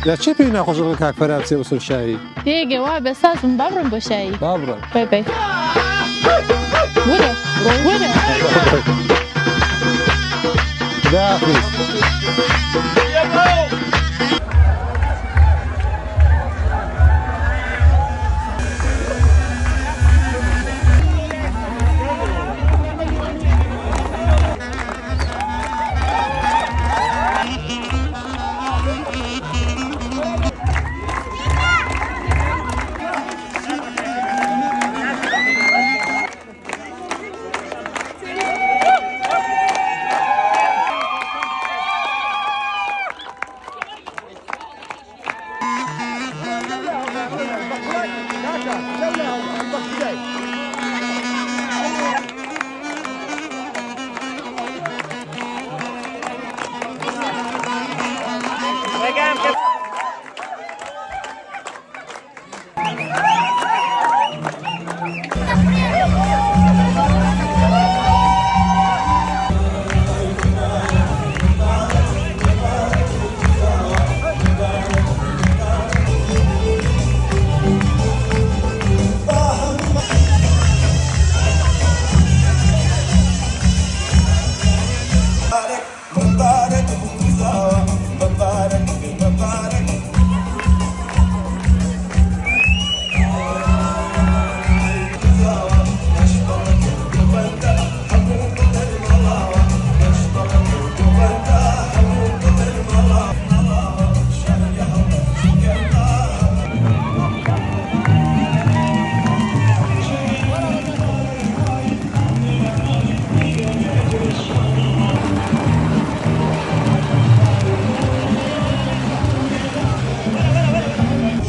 لە چێ پێی ناخۆشە لەگەڵ کاک فەرا بچێ بۆ سەر شایی؟ تێگە وا بێ سازم با بڕۆین بۆ شایی. با بڕۆین. بای بای. وەرە وەرە. خداحافیز.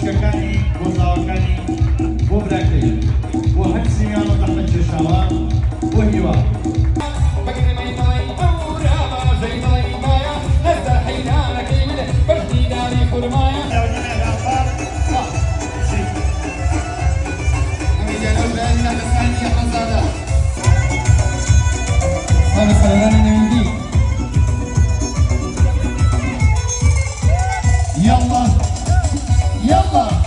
خوشکەکانی بۆ زاواکانی بۆ براکەی بۆ هەر سیان و زەحمەت کێشاوە بۆ هیوا. يلا يلا.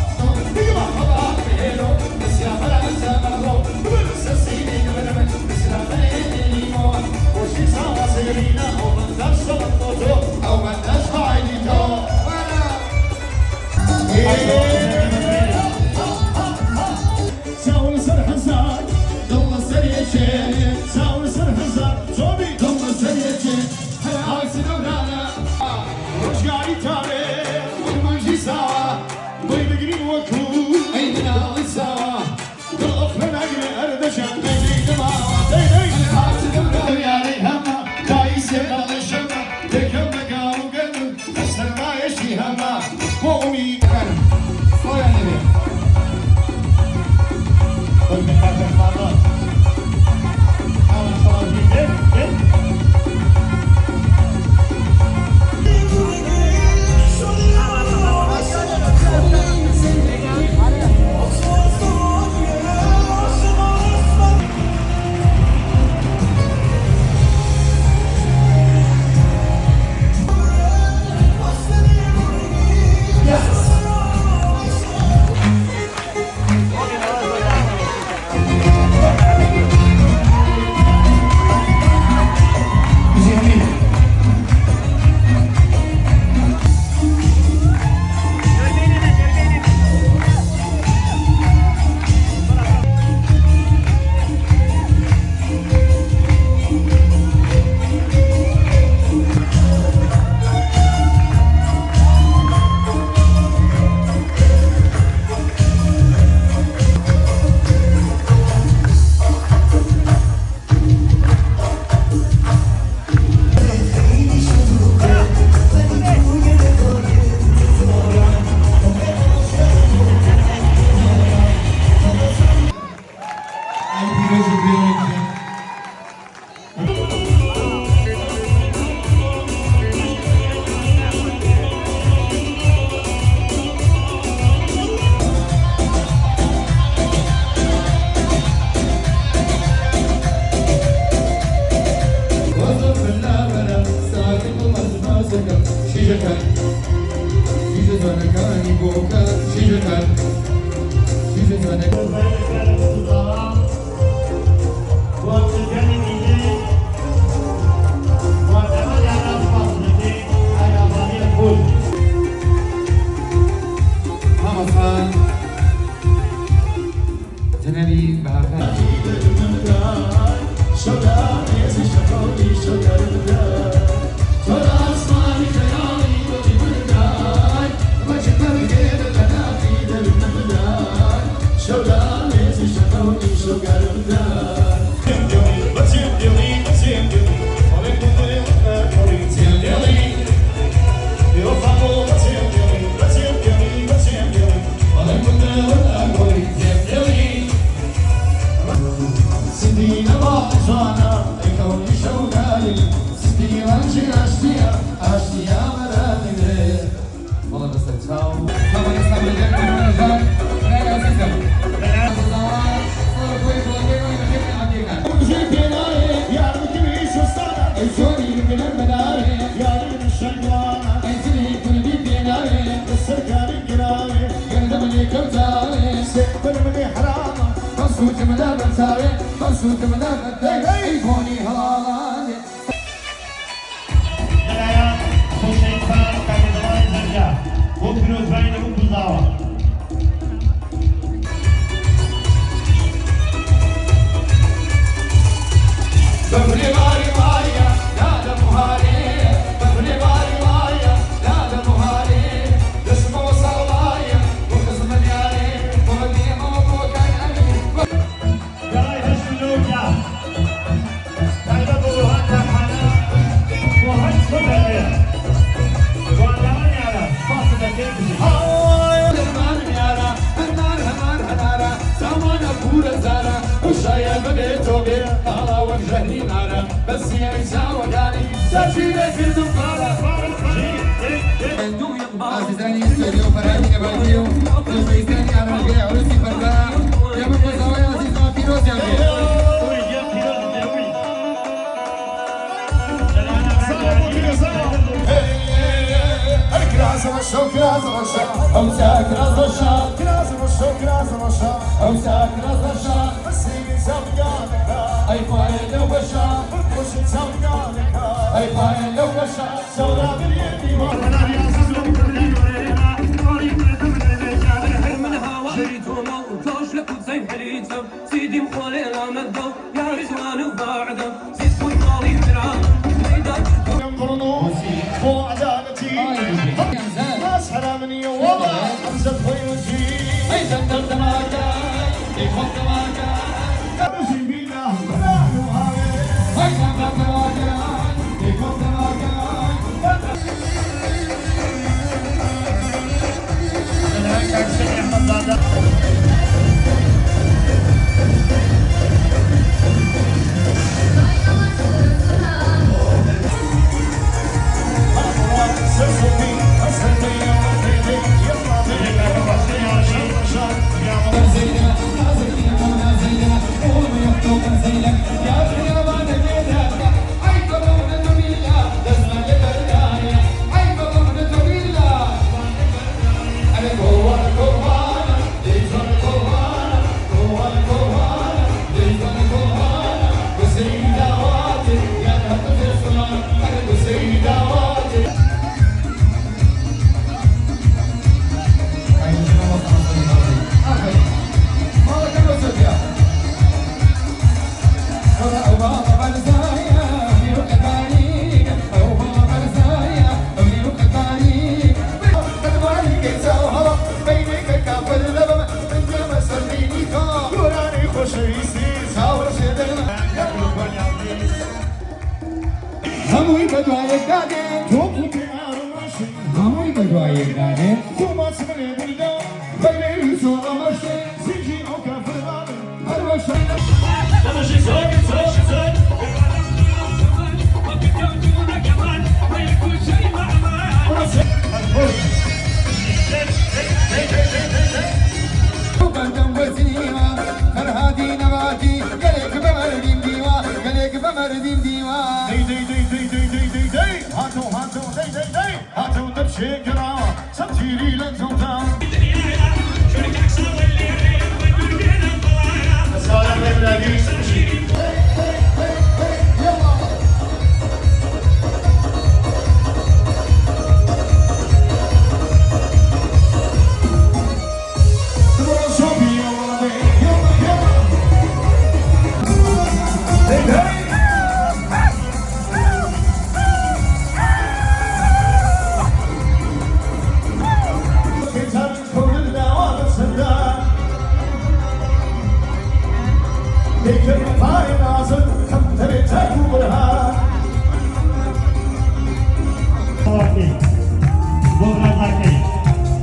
بۆ برازاکەی،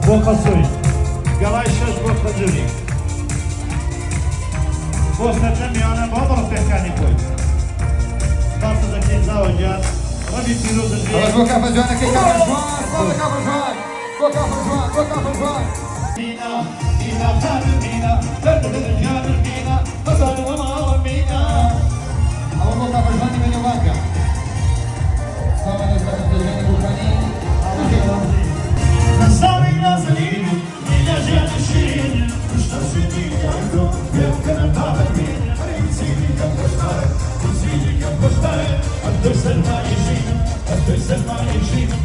بۆ خەسووی، گەڵای شەش بۆ خەجوری، بۆ سەرجەمیانە بۆ ڕەفیقانی خۆی. سپاست دەکەین زاوە گیان، ڕەبی پیرۆزت بێ. ئەوەش بۆ کافە جوانەکەی کافە جوان، سپاس لە کافە جوان، بۆ کافە جوان، بۆ کافە جوان. مینا مینا خانم مینا دەرد دڵ گیانم مینا هەزار لە ماڵم مینا. ئەوە بۆ کافە جوانی بەنێوبانگە. سپاس لە کافە جوانی بوکانی. نەساوی نازەنین مینا ژیانی شیرین پشتم سیدی کەم پێم کەنم تاقەت بین سیدی کەم خۆشتارە سیدی کەم خۆشتارە ئەتۆی سەرمایەی ژینم ئەتۆی سەرمایەی ژینم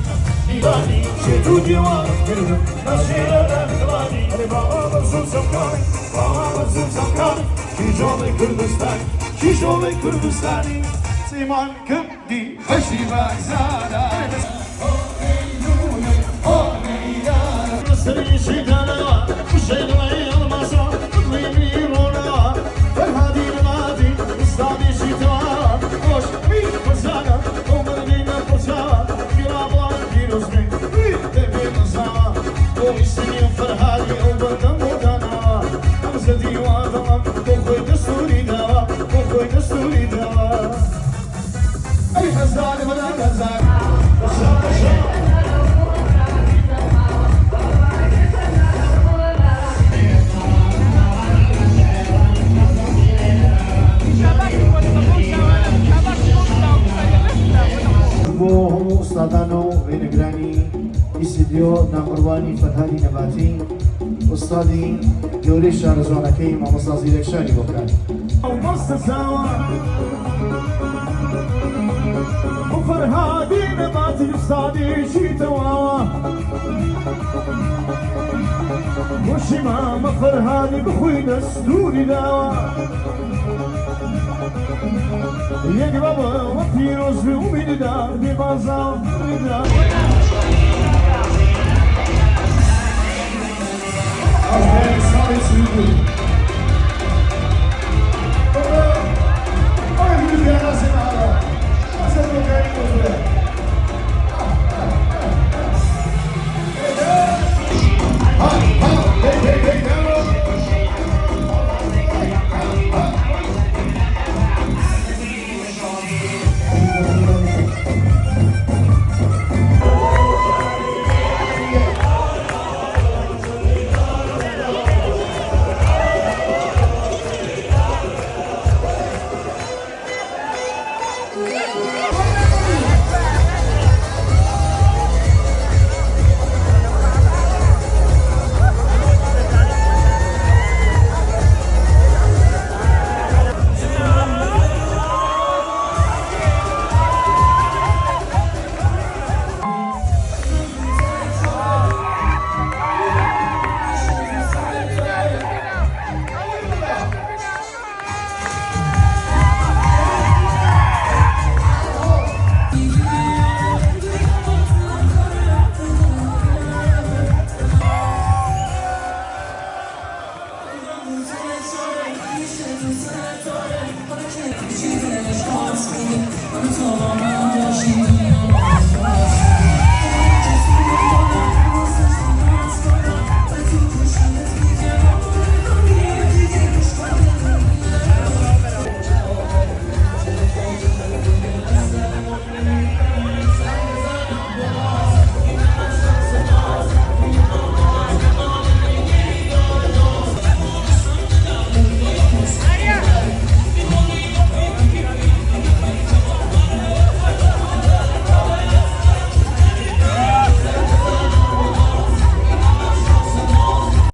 میوانی شێت و دیوانم کردم نەشێرە دڵانی ئەرێ باوە زوو زەمکانی باوە زوو زەمکانی کیژۆڵی کوردستانی کیژۆڵی کوردستانی سیمان کردی بەشی بارزانە. ئەی هەزار بەلا هەزار. بۆ هەموو ئوستادان و وێنەگرانی ئیستدیۆ ناقوربانی فەرهادی نەباتی، ئوستادی گەورەی شارەزوانەکەی مامۆستا زیرەک شاری بۆکان. فەرهادی نەباتی ئوستادێکی تەواوە، وشی مامە فەرهادی بخۆی دەستوری داوە. یەک بابا پیرۆز بێ ئومیددا بێ بازاو دا.